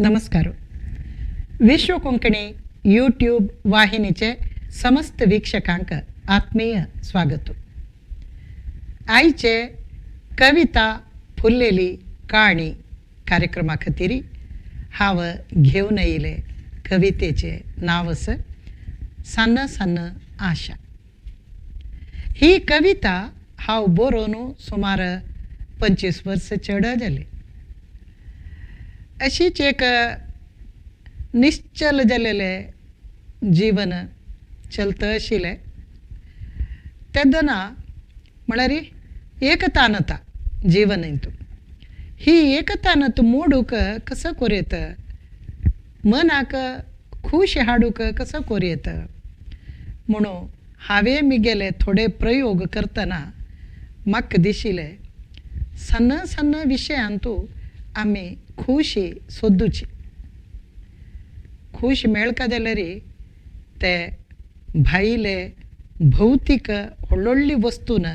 नमस्कार. विश्व कोंकणी यूट्यूब वाहिनीचे समस्त वीक्षकांक आत्मीय स्वागत. आयचे कविता फुललेली काणी कार्यक्रमा खातीर हांव घेवन येयले कवितेचे नांव आसा सान्न सान्न आशा. ही कविता हांव बरोवन सुमार 25 वर्सां चड जाली. अशीच एक निश्चल जालेलें जीवन चलत आशिल्लें तेन्ना म्हळ्यार एकतानता जीवनांतू ही एकतानत मोडूंक कसो करूं येता, मनाक खूश हाडूंक कसो करूं येता म्हणून हांवें म्हगेले थोडे प्रयोग करतना म्हाका दिशिल्लें सन्न सन्न विशयांतू आमी खुशी सोदुची. खूश मेळका जाल्यार ते भायले भौतीक व्हडली वस्तू ना,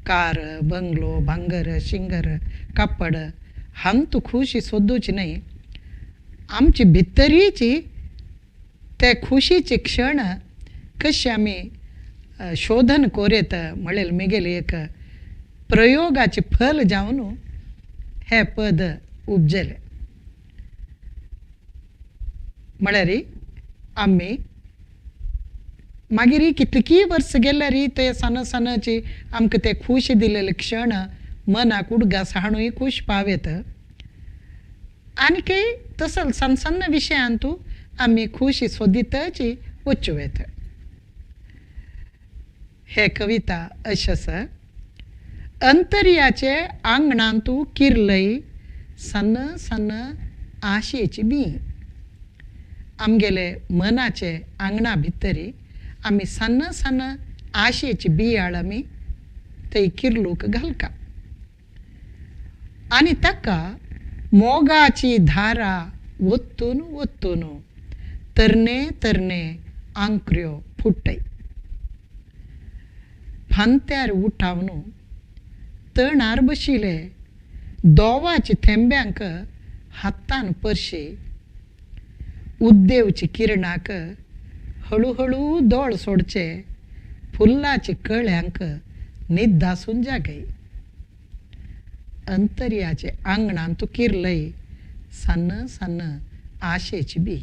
कार, बंगलो, भांगर शिंगर, कापड हांतू खुशी सोदुची न्हय. आमची भितरीची ते खुशीचे क्षण कशे आमी शोधन कोरेत म्हणलें म्हगेलें एक प्रयोगाचें फल जावन हें पद उपजलें. म्हळ्यार आमी मागीर कितलीं वर्सां गेल्यार ते सान सानाची आमकां ते खूश दिलेले क्षण मनाक उडगास हाडूय खूश पावयत. आनीकय तसल सन्न सन्न विशयांतू आमी खुशी सोदीतच वचूं येता. हे कविता अशें आसा. अंतर्याचे आंगणांतू किर्लय सन्न सन्न आशेची बी. आमगेले मनाचे आंगणा भितरी आमी सन्न सन्न आशेची बियाळ आमी थंय किर्लूक घालका आनी ताका मोगाची धारा ओतून ओतून तरणे तरणे आंकऱ्यो फुट्टय. फांत्यार उठावन तणार बशिल्ले दोवाच्या थेंब्यांक हातान परशी उद्देवच्या किरणाक हळुहळू दोळ सोडचे फुल्लाच्या कळ्यांक न्हिदासून जागय. अंतर्याचे आंगणांत किर्लय सान्न सान्न आशेची बी.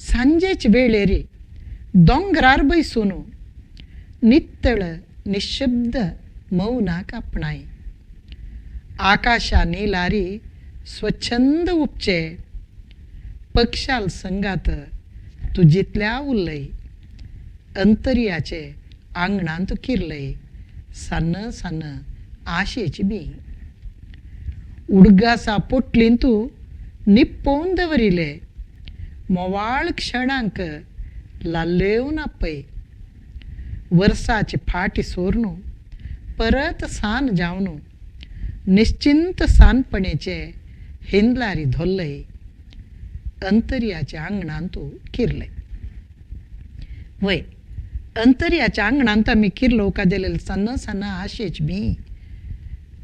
सांजेचे वेळेर दोंगरार बैसून नितळ निशब्द मौनाक आपणाय. आकाशा निलारी स्वच्छंद उपचे पक्षाल संगात तुजितल्या उलय. अंतर्याचे आंगणांत किर्लय सान्न सान्न आशेची बी. उडगासा पोटलींतू निप्पोवन दवरिले मोवाळ क्षणांक लाल्लेवन आपय. वर्साची फाटी सोरनू परत सान जावन निश्चिंत सानपणेचे हिंदलारी धोल्लय. अंतर्याच्या आंगणांतू किर्लय. वय अंतर्याच्या आंगणांत आमी किर्लोवका दिलेले सन्न सन्न आशेच बी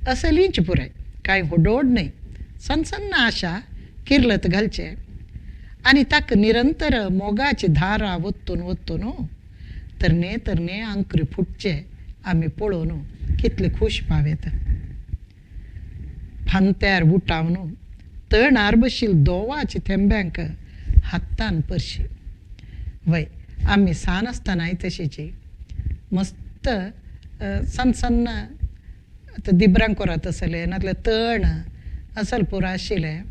असलीच पुराय कांय होडोड न्हय. सन्न सन्न आशा किर्लत घालचे आनी ताका निरंतर मोगाची धारा ओतून ओतून तरणे तरणे आंकरी फुटचे आमी पळोवन कितले खूश पावेता. फांत्यार उठावन तणार बशील दोवाच्या थेंब्यांक हातान परशी. वय आमी सान आसतनाय तशीची मस्त सन्न सन्न आतां दिबरां कोरात आसले नाजाल्यार तण असल पुरो आशिल्लें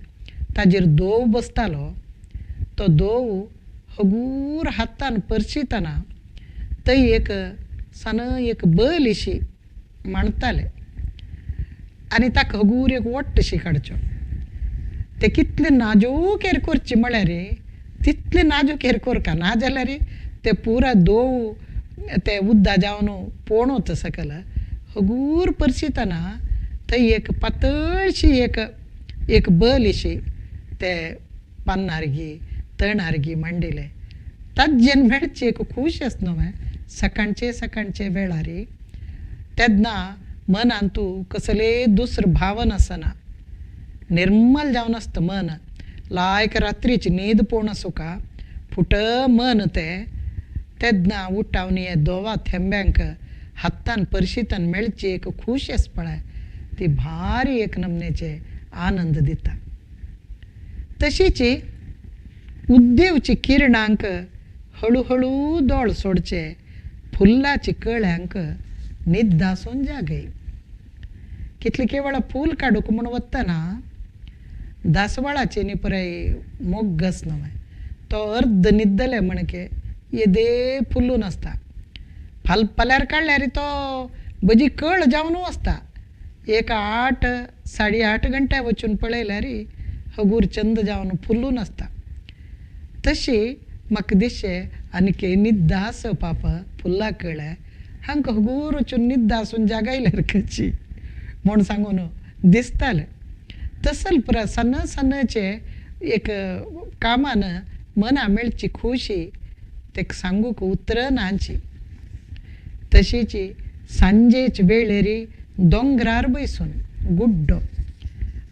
ताजेर दोव बसतालो. तो दोव हगूर हातान परशितना थंय एक सान एक बलीशी मांडताले आनी ताका हगूर एक वट्टशी काडच्यो. ते कितले नाजूकेर करचे म्हळ्यार तितले नाजूकेर करका नाजाल्यार ते पुरा दोव ते उद्दा जावन पोण वता सकल. हगूर परशितना थंय एक पातळशी एक एक बलीशी ते पान्नारगी तणारगी मांडिल्लें ताजेन मेळची एक खूश आस न्हू सकाळचे सकाळचे वेळार. तेन्ना मनांतू कसले दुसरो भावन आसना. निर्मल जावन आसता मन. लायक रात्रीची न्हीद पळोवन आसूका फुट मन तें तेन्ना उठावन हे दोवा थेंब्यांक हातान परशितान मेळची एक खूश आसा पळय ती भारी एक नमनेचे आनंद दिता. तशीच उद्देवची किरणांक हळुहळू दोळ सोडचे फुल्लाची कळ्यांक न्हिद आसून जागय. कितले केवळ फूल काडूंक म्हूण वतना दासवाळाचे न्ही पळय मोग्गस न्हय तो अर्द न्हिदले म्हणके येदे फुलून आसता. फालपाल्यार काडल्यार तो बजी कळ जावन आसता. एक 8 8.5 घंट्या वचून पळयल्यार हगूर चंद जावन फुलून आसता. तशी म्हाका दिसचें आनी न्हिद आस पाप फुल्ला कळ्ळें हांकां हगूर वचून न्हिद आसून जागयल्यार कशी म्हूण सांगून दिसतालें. तसल पुरा सन्न सन्नचे एक कामान मना मेळची खुशी तेका सांगूंक उतरां नाची. तशीच सांजेच वेळेर दोंगरार बसून गुड्डो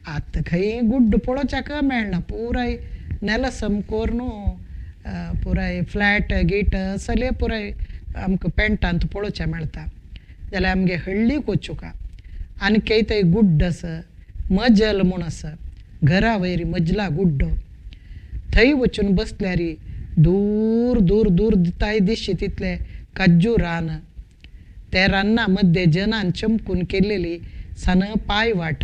आतां खंय गुड्डो पळोवच्याक मेळना पुराय नेलसम करून पुराय फ्लॅट गीट सगळे पुराय आमकां पेंटांत पळोवचें मेळटा. जाल्यार आमगे हळ्ळीक वचूंक आनी थंय गुड्ड आसा मजल म्हूण आसा घरा वयर मजला गुड्डो थंय वचून बसल्यार दूर दूर दूर दिताय दिसचे तितले काजू रान त्या रान्ना मध्ये जनान चमकून केलेली सान पांय वाट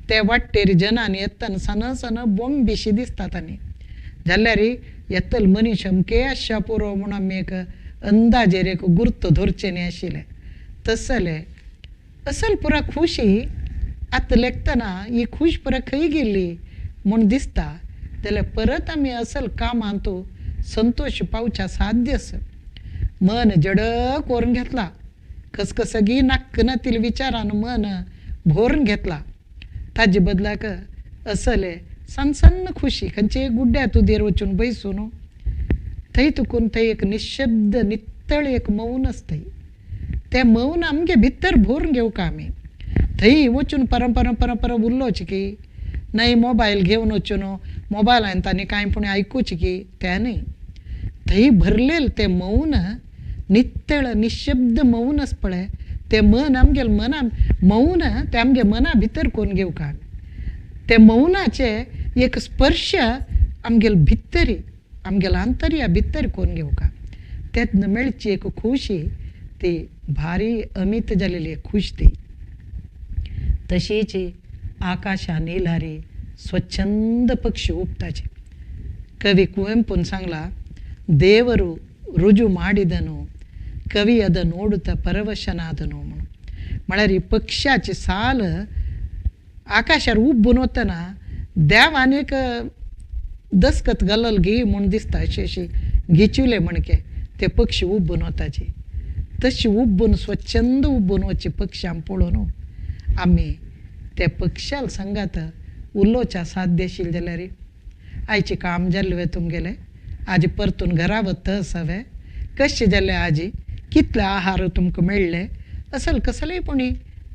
ते वाटेर जनान येतना सान सान बोंबीशी दिसतात. आनी जाल्यार येतल मनीस अमके आसच्या पुरो म्हूण आमी एक अंदाजेर एक गुर्त धरचें न्ही आशिल्लें. तसलें असल पुरा खुशी आतां लेखतना ही खूश पुरा खंय गेली म्हूण दिसता. जाल्यार परत आमी असल कामांत संतोश पावच्या साध्य आसा. मन जडक व्हरून घेतला खसखसगी नाक्क नातील विचारान मन भरून घेतला. ताजे बदलाक असले सन्न सन्न खुशी खंयचे गुड्ड्या तुजेर वचून बैसून थंय तुकून थंय एक निशब्द नित्तळ एक मौन आसतय. तें मौन आमगे भितर भरून घेवंक आमी थंय वचून परम परम परम परम उरलोच की न्हय मोबायल घेवन वचून मोबायलान तांणी कांय पूण आयकुचें की तें न्हय. थंय भरलेलें तें मौन नित्तळ निशब्द मौन आसा पळय तें मन आमगेलें मना मौन तें आमगे मना भितर करून घेवंक आमी ते मौनाचे एक स्पर्श आमगेले भितरी आमगेले आंतरया भितर करून घेवंक तेन्ना मेळची एक खुशी ती भारी अमीत जालेली एक खुश ती. तशीच आकाशा निलारी स्वच्छंद पक्षी उबताचे. ಕವಿ ಕುವೆಂಪುನ್ सांगला, ದೇವರು ರುಜು ಮಾಡಿದನು ಕವಿ ಅದ ನೋಡುತ್ತ ಪರವಶನಾದನು म्हणून. म्हळ्यार ही पक्षाची साल आकाशार उब्बून वतना देवान एक दस्कत घालल घे म्हूण दिसता अशी अशी घेचिवले म्हणके ते पक्षी उब्बून वताचे. तशी उब्बून स्वच्छंद उब्बून वचचे पक्षी आमी पळोवन आमी त्या पक्षाल संगात उलोवच्या साध्य आशिल्लें जाल्यार आयचें काम जालें वे तुमगेलें, आजी परतून घरा वता आसा कशें जालें, आजी कितले आहार तुमकां मेळ्ळे असल कसलेय पुणी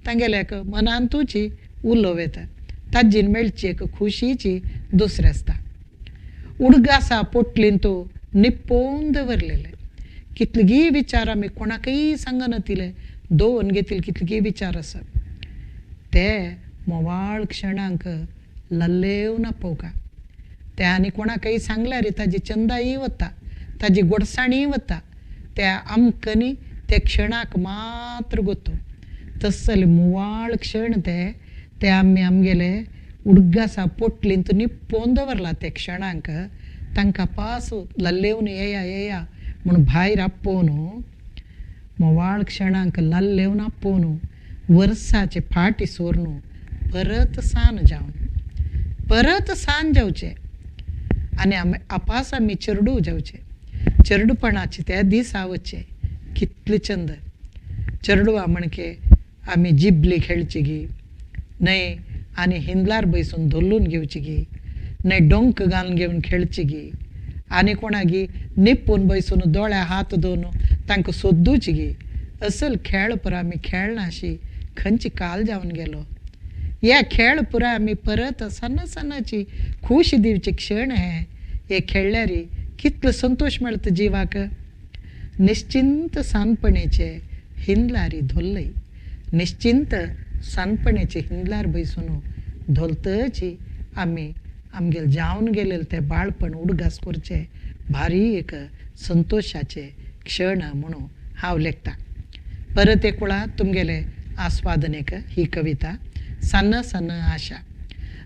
तांगेल्याक मनांतूची उलोवं येता. ताजेन मेळची एक खुशीची दुसरें आसता. उडगासा पोटलींत निपोवन दवरलेले कितलेगी विचार आमी कोणाकय सांगनातिले दवरून घेतिल्ले कितलेगी विचार आसा ते मोवाळ क्षणांक लल्लेवन आपोवका. ते आनी कोणाकय सांगल्यार ताजी चंदाय वता ताजी गोडसाणीय वता त्या आमकां न्ही त्या क्षणाक मात्र गोतो. तसले मुवाळ क्षण ते ते आमी आमगेले उडगासा पोटलींत निपोवन दवरला ते क्षणांक तांकां पास लल्लेवन येया येया म्हूण भायर आपोवन मोवाळ क्षणांक लल्लेवन आपोवन वर्साचे फाटी सोरून परत सान जावन परत सान जावचें आनी आमी आपास आमी चेरडूव जावचें. चेरडुपणाचे त्या दिसा वचचें कितले चंद चेरडुवां म्हणके आमी जिबली खेळची गी न्हय आनी हिंदलार बैसून धोलून घेवची गी न्हय डोंक घालून घेवन खेळची गी आनी कोणागी निपून बैसून दोळ्या हात धुवन तांकां सोदूची गी असल खेळ पर आमी खेळना अशी खंयची काल जावन गेलो. हे खेळ पुराय आमी परत सन्न सन्नाची खुशी दिवचे क्षण हे हे खेळ्ळ्यार कितलो संतोश मेळटा जिवाक. निश्चिंत सानपणेचे हिंदलारी धोल्लय, निश्चिंत सानपणेचे हिंदलार बैसून धोलतची आमी आमगेले जावन गेलेले ते बाळपण उडगास करचे भारी एक संतोशाचे क्षण म्हणून हांव लेखता. परत एक वेळा तुमगेले आस्वादनेक ही कविता सन्न सन्न आशा.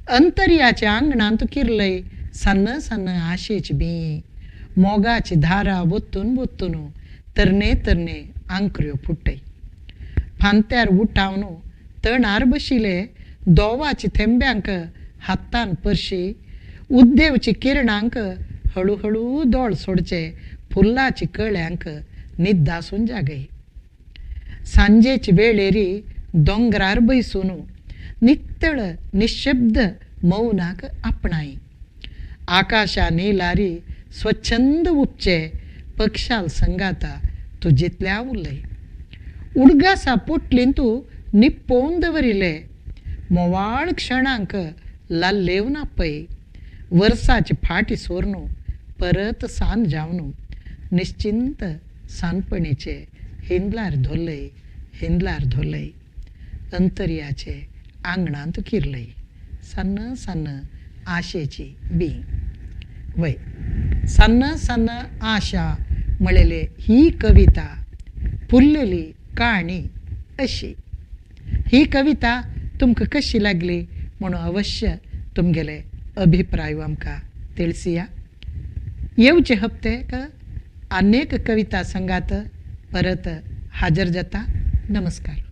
अंतर्याच्या आंगणांत किरलय सन्न सन्न आशेची बी, मोगाची धारा ओतून ओतून तरणे तरणे आंकऱ्यो फुट्टय. फांत्यार उठावन तणार बशिले दोवाची थेंब्यांक हातान परशी, उद्देवची किरणांक हळूहळू दोळ सोडचे फुलाची कळ्यांक निद्दासून जागय. सांजेची वेळेरी दोंगरार बैसून नित्तळ निशब्द मौनाक आपणाय. आकाशा नेलारी स्वच्छंद उपचे पक्षाल संगाता तुजेतल्या उलय. उडगासा पोटलीन तूं निप्पोवन दवरिले मोवाळ क्षणांक लाल्लेवन आपय. वर्साची फाटी सोरनू परत सान जावन निश्चिंत सानपणेचे हिंदलार धोलय, हिंदलार धोलय. अंतर्याचे आंगणांत किरलय सन्न सन्न आशेची बी. वय सन्न सन्न आशा म्हळेले ही कविता फुल्लेली काणी अशी. ही कविता तुमकां कशी लागली म्हणून अवश्य तुमगेले अभिप्राय आमकां तिळसिया. येवचे हप्तेक अनेक कविता संगात परत हाजर जाता. नमस्कार.